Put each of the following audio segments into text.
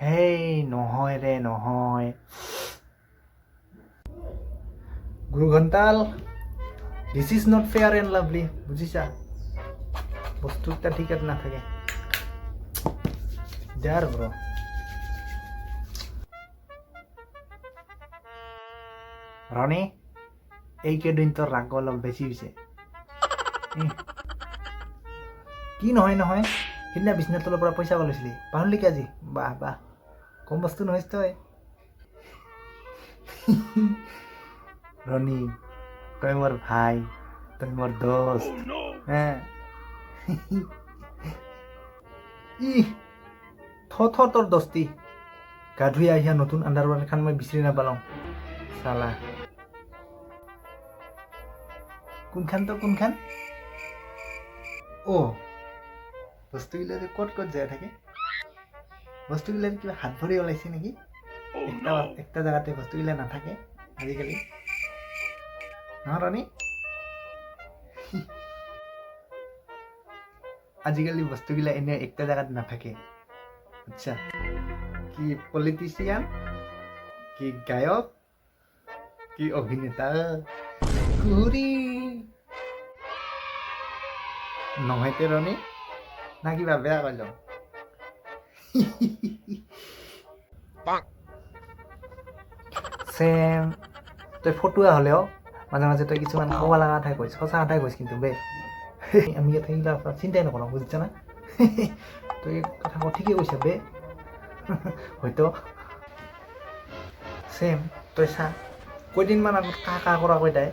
হেই নহয় ৰে নহয়। গুৰু ঘণ্টাল, this is not fair and lovely, বুজিছা? বস্তু এটা ঠিকত নাথাকে। দিগদাৰ ব্ৰ। ৰণী, এইকেইদিন তোৰ ৰাগ অলপ বেছি হৈছে। কি নহয় নহয়, সিদিনা বিছনাৰ তলৰ পৰা পইচা লৈছিলি, পাহৰিলি কি আজি? বাহ বাহ, কম বস্তু নহয় তই। ৰণী, তই মোৰ ভাই, তই মোৰ দোস্ত। হে ই থ থ তোৰ দস্তি। গা ধুই আহি নতুন আণ্ডাৰৱেৰখন মই বিচাৰি নাপালোঁ। চালা কোনখান তো কোনখান? অ' বস্তুবিলাক যে ক'ত ক'ত যাই থাকে, বস্তুবিলাক কিবা হাত ভৰি ওলাইছে নেকি? একটা একটা জেগাতে বস্তুবিলাক নাথাকে আজিকালি, নহয় ৰণী? আজিকালি বস্তুবিলাক এনে একটা জেগাত নাথাকে। আচ্ছা, কি পলিটিচিয়ান, কি গায়ক, কি অভিনেতা, কুহুৰি নহয়তে ৰণী? না কিবা বেয়া কৰিল? চেম তই ফটুৱা হ'লেও মাজে মাজে তই কিছুমান ক'ব লগা কথাই কৈছ, সঁচা কথাই কৈছ। কিন্তু বে আমি ইয়াত সেইগিলা চিন্তাই নকৰোঁ, বুজিছা না? তই কথা ক ঠিকেই কৈছ বে। হয়তো চেম তই চা, কেইদিনমান আগত কা কা কৰাকৈ তাই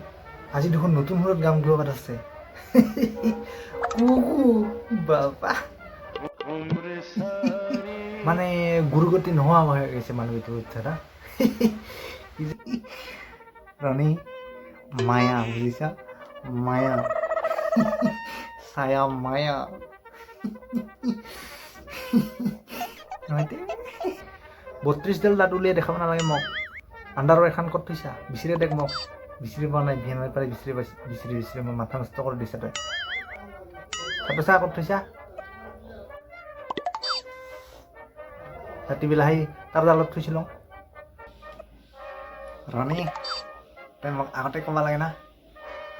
আজি দেখোন নতুন সুৰত গান গোৱাত আছে। কুকু বাবা, মানে গুৰুগতি নোহোৱা হৈ গৈছে মানুহটো, বুজিছা না ৰণী? মায়া, বুজিছা? মায়া, ছায়া মায়া নহয়। 32ডাল দাঁত উলিয়াই দেখাব নালাগে মোক। আণ্ডাৰৰ এখন ক'ত থৈছা বিচাৰি দেখ মোক। বিচাৰি পোৱা নাই, বিহানৰ পৰাই বিচাৰি পাইছোঁ। বিচাৰি বিচাৰি মই মাথা নষ্ট কৰি দিছা তই। চাটো চা, ক'ত থৈছা? ৰাতিবেলা সেই তাৰ জালত থৈছিলোঁ। ৰণী, তই মোক আগতে ক'ব লাগে না,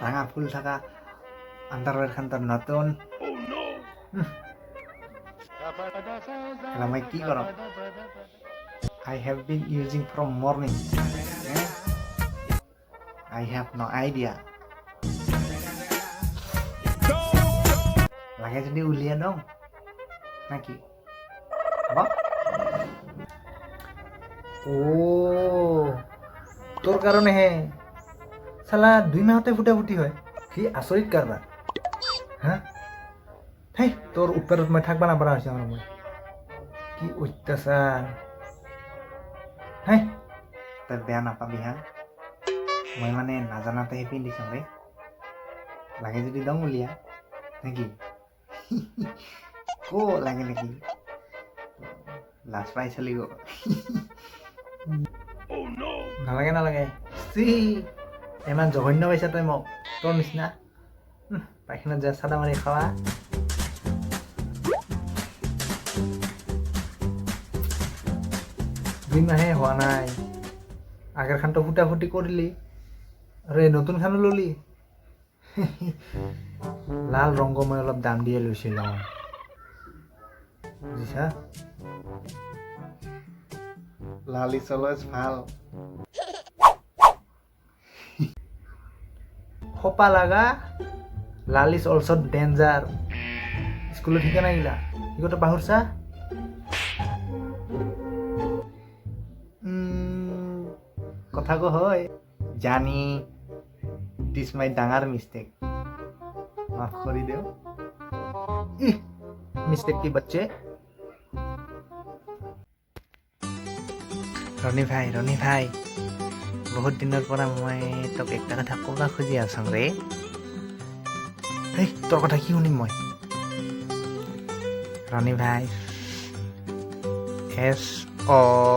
ৰাঙা ফুল থকা আণ্ডাৰৱেৰখন তোৰ নতুন। মই কি Karam? I have been using from morning. I have no idea. লাগে যদি উলিয়াই দওঁ নাকি? হ'ব। অ', তোৰ কাৰণেহে চালা 2 মাহতে ফুটা ফুটি হয়। কি আচৰিত কাৰবাৰ হা! হেই, তোৰ উৎপাতত মই থাকবা নাপাৰা হৈছে আৰু মই। কি অত্যাচাৰ হে! তই বেয়া নাপাবি হা, মই মানে নাজানাতেহে পিন্ধিছোঁ ৰে। লাগে যদি দং উলিয়া নেকি? ক লাগে নেকি? লাজ পাই চলিব। নালাগে নালাগে। চি, ইমান জঘন্য পাইছা তই মোক? তোৰ নিচিনা পায়খানাত যা চাদা মাৰি খাৱা। 2 মাহে হোৱা নাই, আগৰখানটো ফুটা ফুটি কৰিলি আৰু এই নতুনখানো ল'লি। লাল ৰংগ মই অলপ দাম দিয়ে লৈছিলোঁ, বুজিছা? লাল is always ভাল। খোপা লাগা লাল is also danger. স্কুলত শিকা নাই গিলা? সিহঁতে পাহৰছা? কথা কো হয় জানি, দিছ মাই ডাঙৰ মিষ্টেক, মাফ কৰি দেও। ইহ, মিষ্টেক কি বাচ্চে। ৰণী ভাই, ৰণী ভাই, বহুত দিনৰ পৰা মই তোক একটা কথা ক'বা খুজি আছোঁ ৰে। হেই, তোৰ কথা কি শুনিম মই? ৰণী ভাই, SORRY।